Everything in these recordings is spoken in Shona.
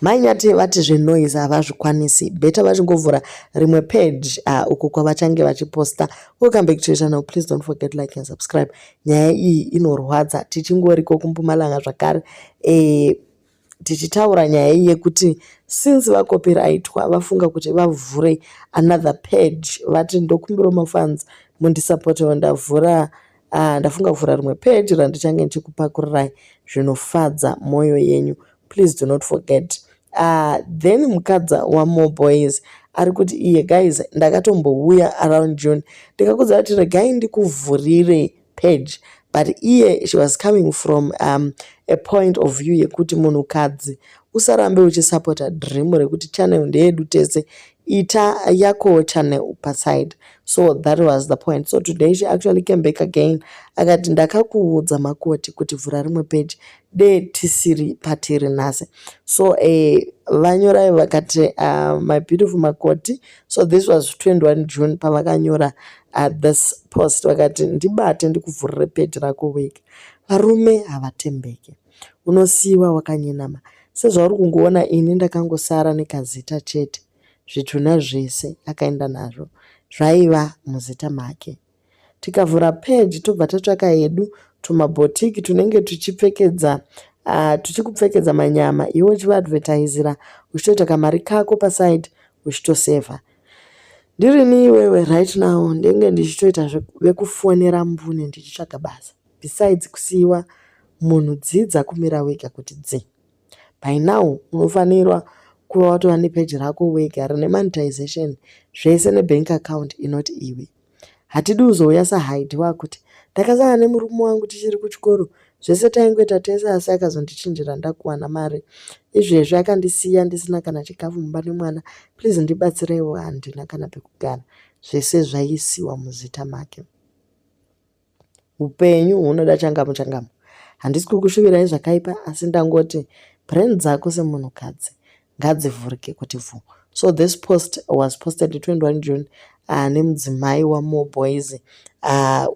Mai Nyati vati zvenoise havazvikwanisi, better vachingovhura rimwe page uko kwavachange vachiposta. Welcome back to your channel. Please don't forget like and subscribe. Nyaya iyi inorwadza, tichingoriko kuMpumalanga zvakare, tichitaura nyaya iyi yekuti since vacopyrightwa, vafunga kuti vavhure another page. Vati, "Ndokumbirawo mafans mundisapotewo, ndavhura, ndafunga kuvhura rimwe page randichange ndichikupakurirai zvinofadza mwoyo yenyu. Please do not forget." Then mukadzi waMoreboys ari kuti iye, "Guys, ndakatombouya around June ndikakudza kuti regai ndikuvhurire page," but iye she was coming from a point of view yekuti munhukadzi usarambe uchisapota dream rekuti channel ndeyedu tese, ita yako channel paside. So that was the point. So today she actually came back again, akati, "Ndakakuudza makoti kuti vhura rimwe page, de tisiri patiri nhasi." So vanyorai vakati, "My beautiful makoti." So this was 21 June pavakanyora this post. Vakati, "Ndibate ndikuvhurire page rako wega. Varume havatembeki, unosiyiwa wakanyenama sezvauri kungoona. Ini ndakangosara nekazita chete, zvitunha zvese akaenda nazvo, zvaiva muzita make. Tikavhura page, tobva tatsvaka hedu tumabhotiki tunenge tuchipfekedza, tuchikupfekedza manyama, iwe uchivaadvertisira, uchitoita kamari kako paside, uchitosevha. Ndirini iwewe right now, ndenge ndichitoita vekufonera mbune ndichitsvaga basa. Besides kusiyiwa, munhu dzidza kumira wega kuti dzi. By now unofanirwa kuva watova nepeji rako wega rine monetization zvese nebank account inoti iwe. Hatidi kuzouya saHaidi wakuti, 'Ndakasangana nemurume wangu tichiri kuchikoro, zvese taingoita tese, asi akazondichinjira ndakuwana mari. Izvezvi akandisiya ndisina kana chikafu mumba nemwana. Please ndibatsireiwo, handina kana pekugara.' Zvese zvaisiwa muzita make. Upenyu hunoda changamu changamu. Handisi kukushuvirai zvakaipa, asi ndangoti brain dzako semunhukadzi ngadzivhurike kuti vhu." So this post was posted 21 June nemudzimai waMoreboys,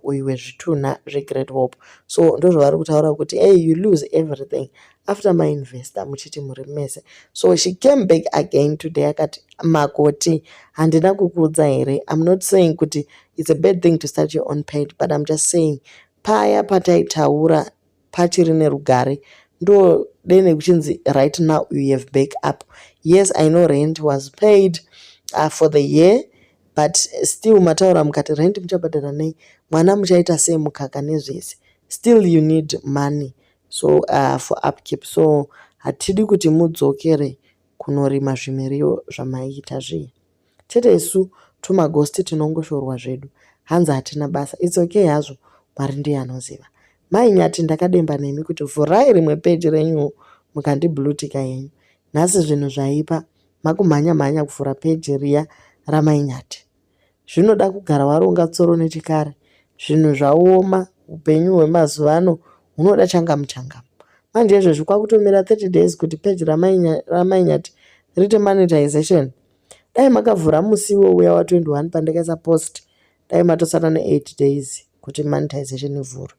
uyu wezvitunha zveGreat Hope. So ndozvavari kutaura kuti, hey, you lose everything after mainvesta muchiti muri mese. So she came back again today, akati, "Makoti, handina kukuudza here? I'm not saying kuti it's a bad thing to start your own page, but I'm just saying paya pataitaura pachiri nerugare, ndo dene kuchinzi right now you have back up. Yes, I know rent was paid for the year, but still mataura mukati rent muchabhadhara nei, mwana muchaita sei mukaka nezvese. Still you need money, so for upkeep. So hatidi kuti mudzokere kunorima zvimiriwo zvamaiita zviya chete. Isu tumagosti tinongoshorwa zvedu, hanzi hatina basa. It's okay hazvo, Mwari ndiye anoziva. Mai Nyati, ndakademba nemi kuti vhurai rimwe peji renyuwo, mukandiblutika yenyu. Nhasi zvinhu zvaipa, makumhanya mhanya kuvhura peji riya raMai Nyati. Zvinoda kugara waronga tsoro nechikare. Zvinhu zvaoma, upenyu hwemazuva ano hunoda changamu changamu. Manje izvezvi kwakutomira 30 days kuti peji raMai Nyati riite monetization. Dai makavhura musi iwo uya wa21 pandakaisa post, dai matosara ne8 days kuti monetization ivhurwe.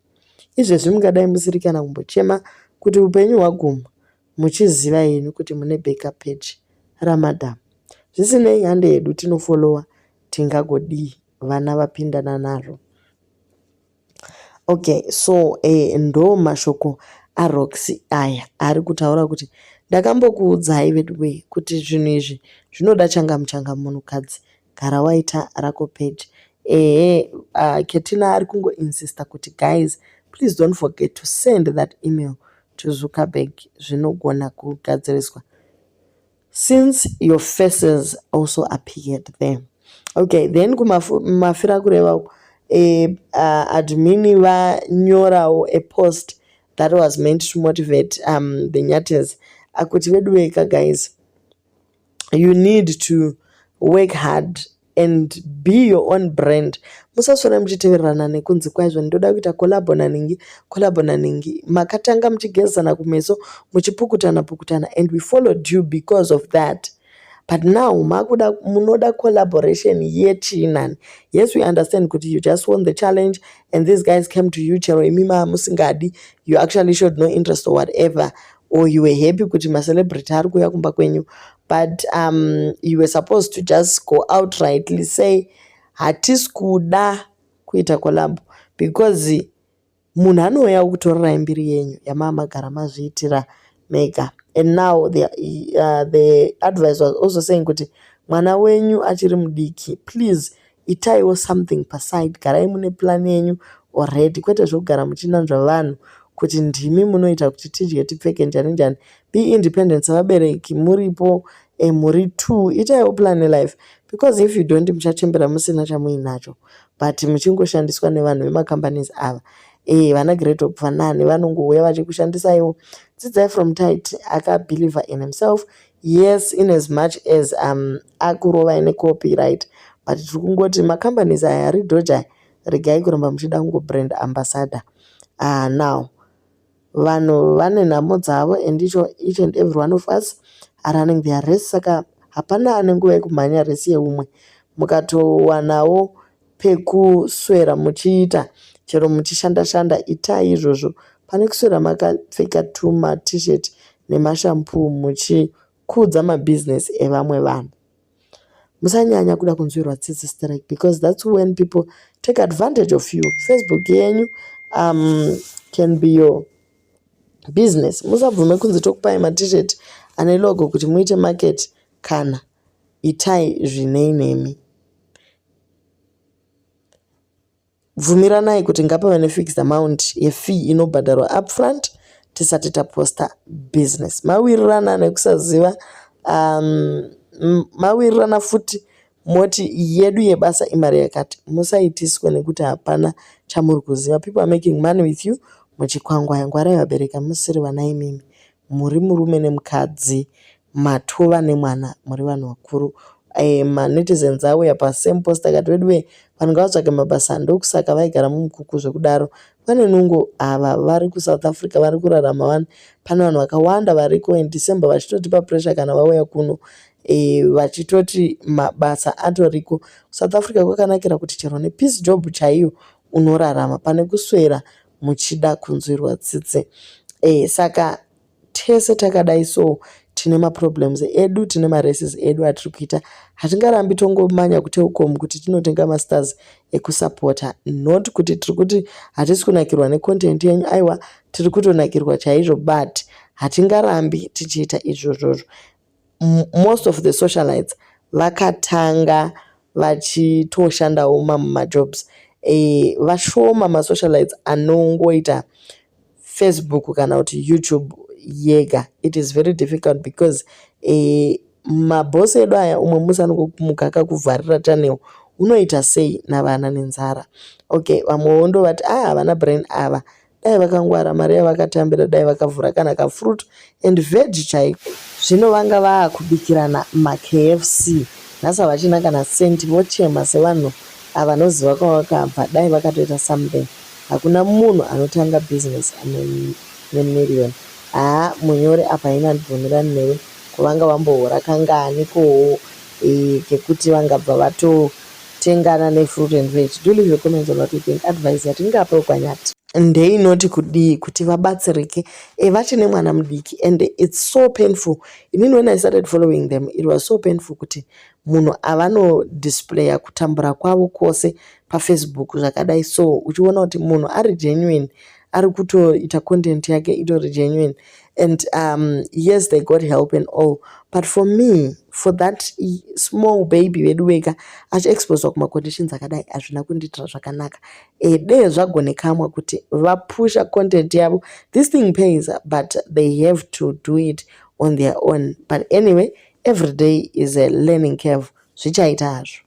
Izvezvi mungadai musiri kana kumbochema kuti upenyu hwaguma, muchiziva henyu kuti mune backup page ramadhamu. Zvisinei, hande hedu, tinofollowa, tingagodii, vana vapindana nazvo." Okay, so ndo mashoko aRoxy aya ari kutaura kuti, "Ndakambokuudzai veduwe kuti zvinhu izvi zvinoda changamu changamu. Munhukadzi, gara waita rako page." Ehe, Ketina ari kungoinsista kuti, "Guys, please don't forget to send that email to Zuckerberg. Zvinogona kugadziriswa since your faces also appeared there." Okay, then kumafira kureva, admin vanyorawo a post that was meant to motivate the Nyates, akuti, "Veduweka guys, you need to work hard and be your own brand. Musaswera muchitevererana nekunzi kwaizvo ndoda kuita collabo naningi, collabo naningi. Makatanga muchigezana kumeso, muchipukutana pukutana, and we followed you because of that, but now makuda munoda collaboration yechinani. Yes, we understand kuti you just won the challenge and these guys came to you, chero imi mamusingadi, you actually showed no interest or whatever. Or you were happy kuti macelebrity ari kuuya kumba kwenyu, but you were supposed to just go outrightly say hatisi kuda kuita collab, because munhu anouya kutorerai mbiri yenyu yamaa magara mazviitira mega. And now the advice was also saying kuti mwana wenyu achiri mudiki, please itaiwo something paside, garai mune plan yenyu already, kwete zvekugara muchinanzva vanhu kuti ndimi munoita kuti tidye, tipfeke, njani njani. Be independent sevabereki muripo, muri two, itaiwo plan yelife, because if you don't, muchachembera musina chamuinacho, but muchingoshandiswa nevanhu vemacompanies ava, vana Great Hope, vanani vanongouya vachikushandisaiwo. Dzidzai from Tytie, akabelieve in himself. Yes, in as much as akurovai necopyright, but tiri kungoti macompanies aya ari dodgy, regai kuramba muchida kungobrand ambassador. Now vanhu vane nhamo dzavo and each and every one of us are running their race, saka hapana ane nguva yekumhanya resi yeumwe. Mukatowanawo pekuswera muchiita chero muchishanda shanda, itai izvozvo pane kuswera makapfeka tuma T-shirt nemashampoo muchikudza mabhizinesi evamwe vanhu. Musanyanya kuda kunzwirwa tsitsi strike, because that's when people take advantage of you. Facebook yenyu can be your business. Musabvume kunzi tokupai maT-shirt ane logo kuti muite market. Kana itai zvinei nemi. Bvumiranai kuti ngapave nefixed amount yefee inobhadharwa upfront tisati taposta business. Mawirirana nekusaziva, mawirirana futi moti yedu yebasa imari yakati. Musaitiswe nekuti hapana chamuri kuziva. People are making money with you muchikwangwaya. Ngwarai vabereki, musiri vana imimi, muri murume nemukadzi, matova nemwana, muri vanhu vakuru. Manetizens auya pasame post akati, "Vedu, vanhu ngavatsvage mabasa, ndokusaka vaigara mumukuku zvekudaro. Vane nungo ava, vari kuSouth Africa vari kurarama vani. Pane vanhu vakawanda variko in December vachitotipa pressure kana vauya kuno, vachitoti mabasa atoriko South Africa. Kwakanakira kuti chero nepiece job chaiyo unorarama, pane kuswera muchida kunzwirwa tsitsi." Saka tese takadai, so tine maproblems edu, tine maraces edu atiri kuita. Hatingarambi tongomanya kuTelkom kuti tinotenga mastars ekusapota. Not kuti tiri kuti hatisi kunakirwa necontent yenyu, aiwa, tiri kutonakirwa chaizvo, but hatingarambi tichiita izvozvozvo. Most of the socialites vakatanga vachitoshandawo mamwe majobs. Vashoma masocialites anongoita Facebook kana kuti YouTube yega. It is very difficult because mabhosi edu aya, umwe musi anongomuka akakuvharira channel, unoita sei navana nenzara? Okay, vamwewo ndovati a havana brain ava, dai vakangwara mari yavakatambira dai vakavhura kana kafruit and veg chaiko. Zvino vanga vaakubikirana maKFC, nhasi havachina kana sendi, vochema sevanhu vanoziva kwavakabva. Dai vakatoita something. Hakuna munhu anotanga bhizinesi nemiriyoni. Haa, munyori, apa haina ndibvumirani newe. Kuvanga vambohora kangani kowo kekuti vangabva vatotengana nefruit and veg? Do leave your comments on what you think. Advice yatingape kwanyati ndeinoti kudii kuti vabatsirike? Vachine mwana mudiki and it's so painful. Inini when I started following them, it was so painful kuti munhu avanodisplaya kutambura kwavo kwose paFacebook zvakadai. So uchiona kuti munhu ari genuine, ari kutoita content yake itori genuine, and yes, they got help and all, but for me, for that small baby vedu vega achiexposwa kumaconditions akadai, hazvina kundiitira zvakanaka. Dee zvagonekamwa kuti vapusha content yavo. This thing pays, but they have to do it on their own. But anyway, every day is a learning curve, zvichaita hazvo.